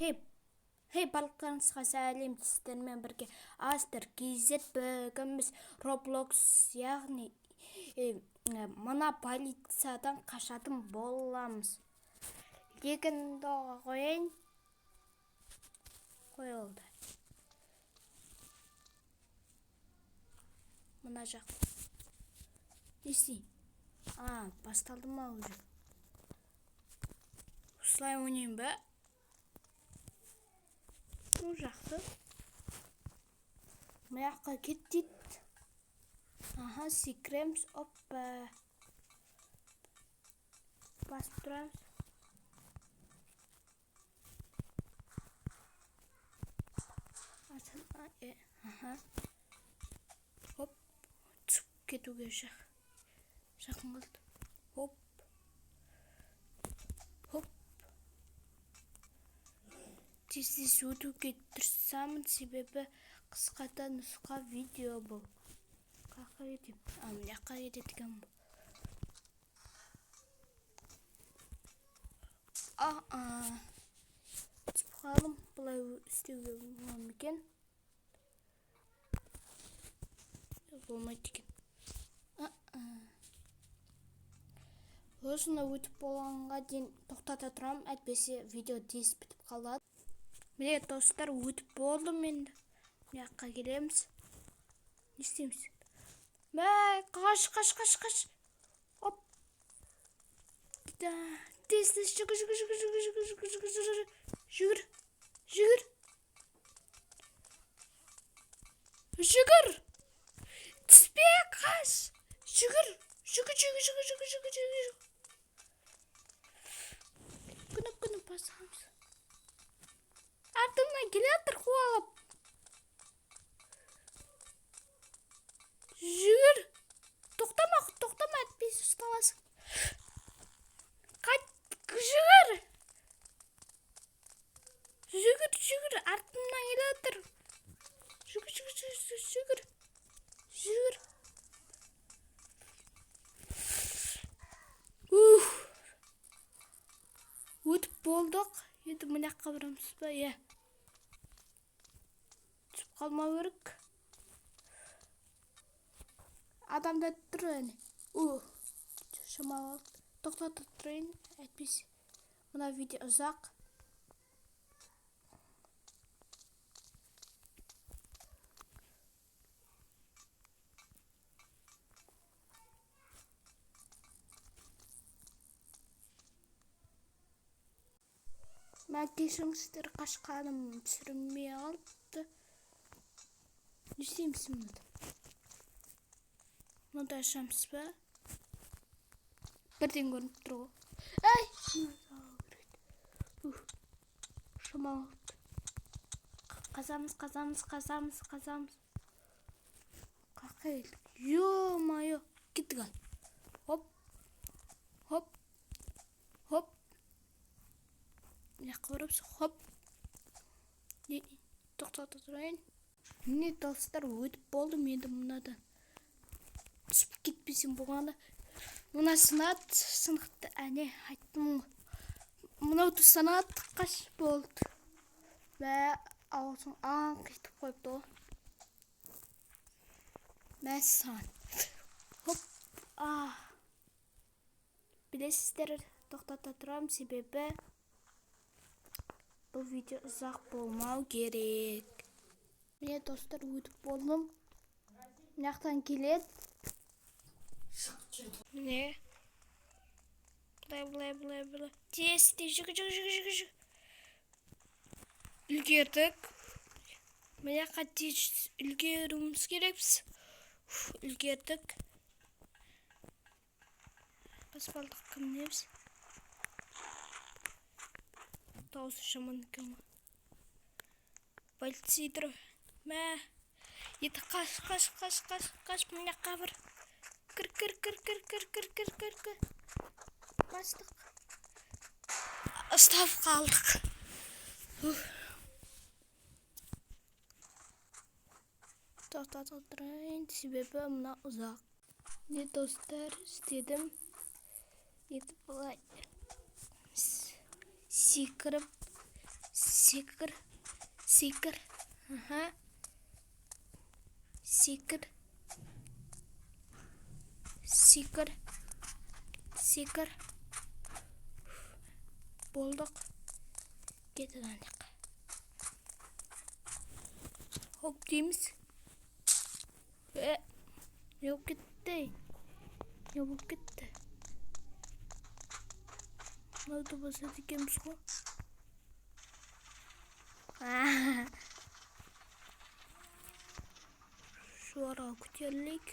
Хей, хей, барлықтарыңызға сәлем, сіздермен бірге Астер KZ. Бүгін біз Roblox, яғни мына полициядан қашатын боламыз. Легендаға қояйын. Қойылды. Мына жақ. Не істейін? А, басталды ма уже? Осылай ойнайын ба? Ну, жақсы. Мына жаққа кет дейді. Аха, секіреміз. Оппа. Басып тұрамыз. Аха. Хоп. Түсіп кетуге жақын қалды. Хоп. Хоп. Тез-тез өтуге тырысамын, себебі қысқада нұсқа видео бұл. Қаяққа кетемін? А, мына жаққа кетеді екенмін. А-а. Түсіп қалдым. Былай істеуге бола ма екен? Болмайды екен. А-а. Осыны өтіп болғанға дейін тоқтата тұрамын, әйтпесе видео тез бітіп қалады. Міне, достар, өтіп болдым енді. Мына жаққа келеміз. Не істейміз? Мә, қаш, қаш, қаш, қаш. Оп. Да, тез, тез, жүгір, жүгір, жүгір, жүгір, жүгір, жүгір, жүгір, жүгір, жүгір. Жүгір. Түспе, қаш. Жүгір. Жүгір, жүгір, жүгір, жүгір, жүгір, жүгір. Күні-күні басамыз. Артымнан келе жатыр қуалап. Жүгір. Тоқтама, тоқтама, әйтпесе ұсталасың. Қайт, жүгір. Жүгір, жүгір, артымнан келе жатыр. Жүгір, жүгір, жүгір, жүгір. Жүгір. Ух. Өтіп болдық. Енді мына жаққа барамыз ба? Иә. Түсіп қалмау керек. Адамдар тұр әне. У. Шамалы тоқтата тұрайын, әйтпесе мына видео ұзақ. Мә, кешіріңіздер, қашқаным түсірілмей қалыпты. Не істейміз мынада? Мынада ашамыз ба? Бірден көрініп тұр ғой. Әй! Ух, шамалы. Қазамыз, қазамыз, қазамыз, қазамыз. Қаққа келдік. Ё-моё, кеттік ал. Хоп. Хоп. Хоп. Мына жаққа барамыз. Хоп. Не, тоқтата тұрайын. Міне, достар, өтіп болдым. Енді мынадан түсіп кетпесем болғаны. Мына сынады, сынықты, әне, айттым ғой. Мынау сынады, қаш болды. Мә, аузын аңқитып қойыпты ғой. Мә саған. Хоп. А. Білесіздер, тоқтата тұрамын, себебі бұл видео ұзақ болмау керек. Міне, достар, өтіп болдым. Мына жақтан келеді. Міне. Былай, былай, былай, былай. Тез, тез, жүгір, жүгір, жүгір, жүгір, жүгір. Үлгердік. Мына жаққа тез үлгеруіміз керекпіз. Үлгердік. Баспалдаққа мінеміз. Дауысы жаман екен ғой. Полиция тұр. Мә. Енді қаш, қаш, қаш, қаш, қаш, мына жаққа бар. Кір, кір, кір, кір, кір, кір, кір, кір, кір. Бастық. Ұстап қалдық. Ух. Тоқтата тұрайын, себебі мына ұзақ. Не, достар, істедім. Енді былай секіріп, Секір, секір. Аха. Секір. Секір. Секір. Болдық. Кетіп ана жаққа. Хоп дейміз. Е, не болып кетті? Не болып кетті? Мынауды басады екенбіз ғой. А. Жоғарыға көтерілейік.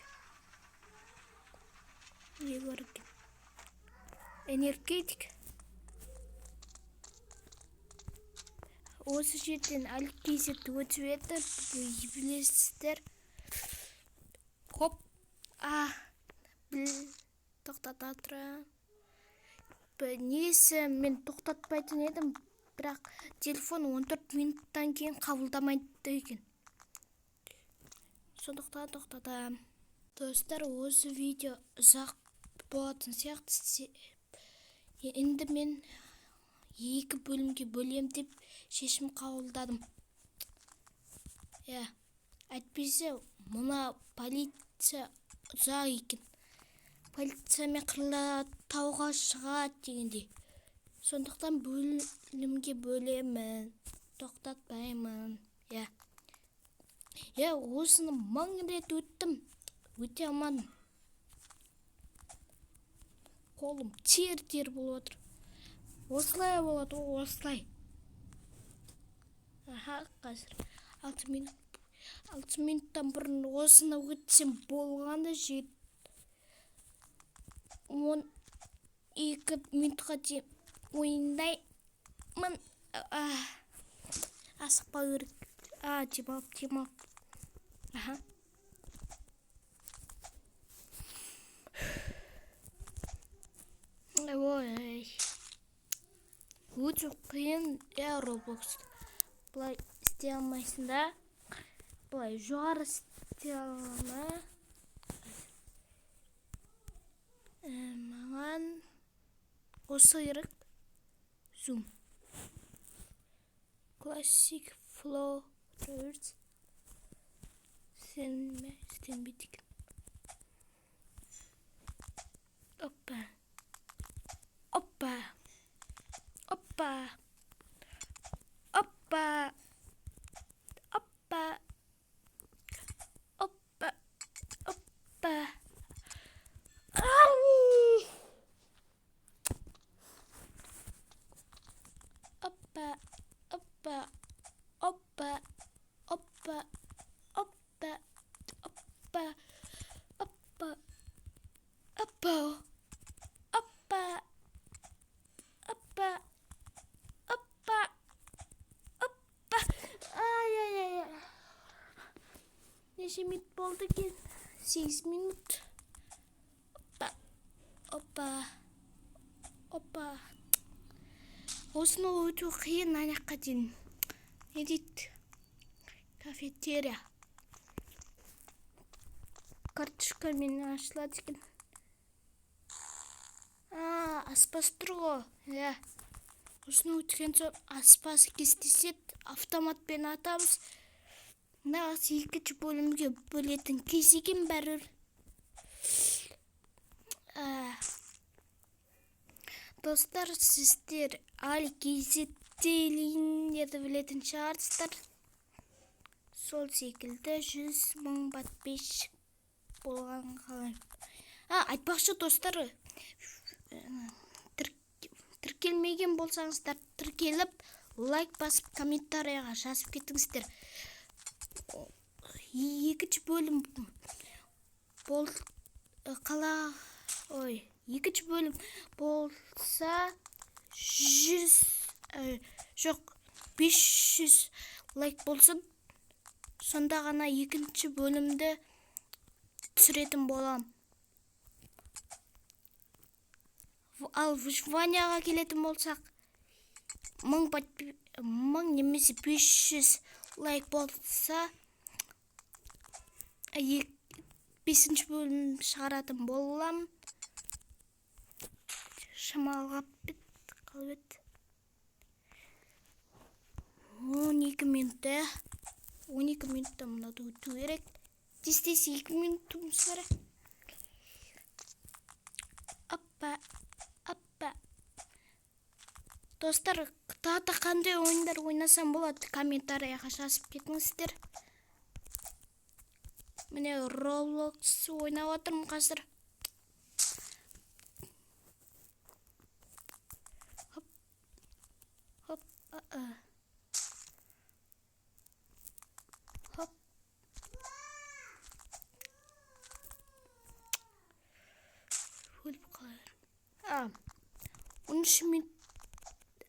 Не бар екен? Энергетик. Осы жерден Алькизет өтіп еді, білесіздер. Хоп. А, біл, тоқтата тұра. Несі мен тоқтатпайтын едім, бірақ телефон 14 минуттан кейін қабылдамайды екен. Сондықтан тоқтатамын. Достар, осы видео ұзақ болатын сияқты. Енді мен 2 бөлімге бөлем деп шешім қабылдадым. Иә, әйтпесе мына полиция ұзақ екен. Полициямен қырылады, тауға шығады дегендей. Сондықтан бөлімге бөлемін, тоқтатпаймын. Иә. Иә, осыны 1000 рет өттім, өте алмадым. Қолым тер-тер болып отыр. Осылай болады, осылай. Аха, қазір 6 минут, 6 минуттан бұрын осыны өтсем болғаны жет. 12 минутқа дейін ойнаймын. Асықпау керек. А, демалып, демалып. Аха. Ой. Өте қиын, иә, Roblox. Былай істей алмайсың да. Былай жоғары істей алма. Маған осы керек. Zoom. Classic Flow 4. Сен істенбейді екен. Опа. Опа. Опа. Опа. Опа. Опа. Опа. Ау! Опа. Опа. Опа. Опа. Опа. Опа. Опа. Опа. Опа. Опа. Опа. Опа. Ай-ай-ай. Неше минут болды екен? 8 минут. Опа. Опа. Опа. Осыны өту қиын ана жаққа дейін. Не дейді? Кафетерия. Карточкамен ашылады екен. А, аспаз тұр ғой. Иә. Осыны өткен соң аспаз кездеседі, автоматпен атамыз. Нағыз екінші бөлімге бөлетін кез екен бәрібір. Достар, сіздер Алькизеттейлерді білетін шығарсыздар. Сол секілді 100 мың подписчик болған қалаймын. Айтпақшы, достар, тіркелмеген болсаңыздар, тіркеліп, лайк басып, комментарияға жазып кетіңіздер. Екінші бөлім бол, қала, ой, екінші бөлім болса 100, жоқ, 500 лайк болсын, сонда ғана екінші бөлімді түсіретін болам. Ал выживанияға келетін болсақ, 1000 немесе 500 лайк болса, 5-ші бөлім шығаратын болам. Шамалғап бет, қалып еді. 12 минутта, 12 минутта мынауды өту керек. Тез-тез, 2 минутымыз бар. Аппа, аппа. Достар, тағы да қандай ойындар ойнасам болады, комментарияға жазып кетіңіздер. Міне, Roblox ойнап жатырмын қазір. Хоп, хоп, а. Хоп. Өліп қалар. А, 13 минут,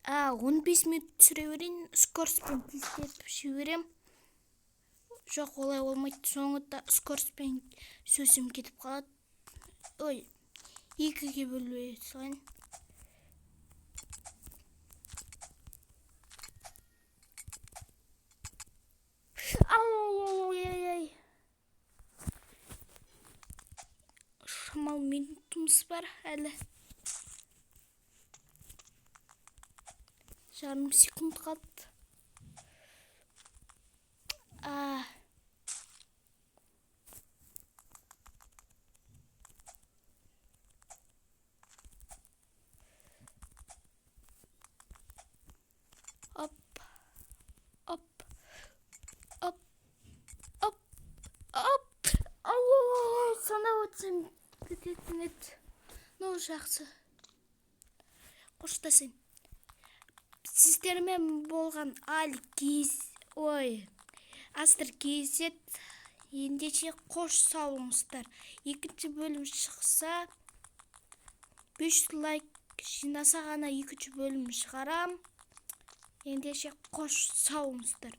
а, 15 минут түсіре берейін, скоростьпен тездетіп жіберем. Жоқ, олай болмайды, соңында скоростьпен сөзім кетіп қалады. Ой, екіге бөле салайын. Ай-ай-ай. Шамалы минутымыз бар әлі. Жарым секунд қалды. А. Оп. Оп. Оп. Оп. Оп. Ай-ай-ай, санап өтсем бітетін еді. Ну, жақсы. Қоштасайын. Сіздермен болған Аль Киз, ой, Астр Кейзет. Ендеше қош, сау болыңыздар. Екінші бөлім шықса, 500 лайк жинаса ғана екінші бөлім шығарам. Ендеше қош, сау болыңыздар.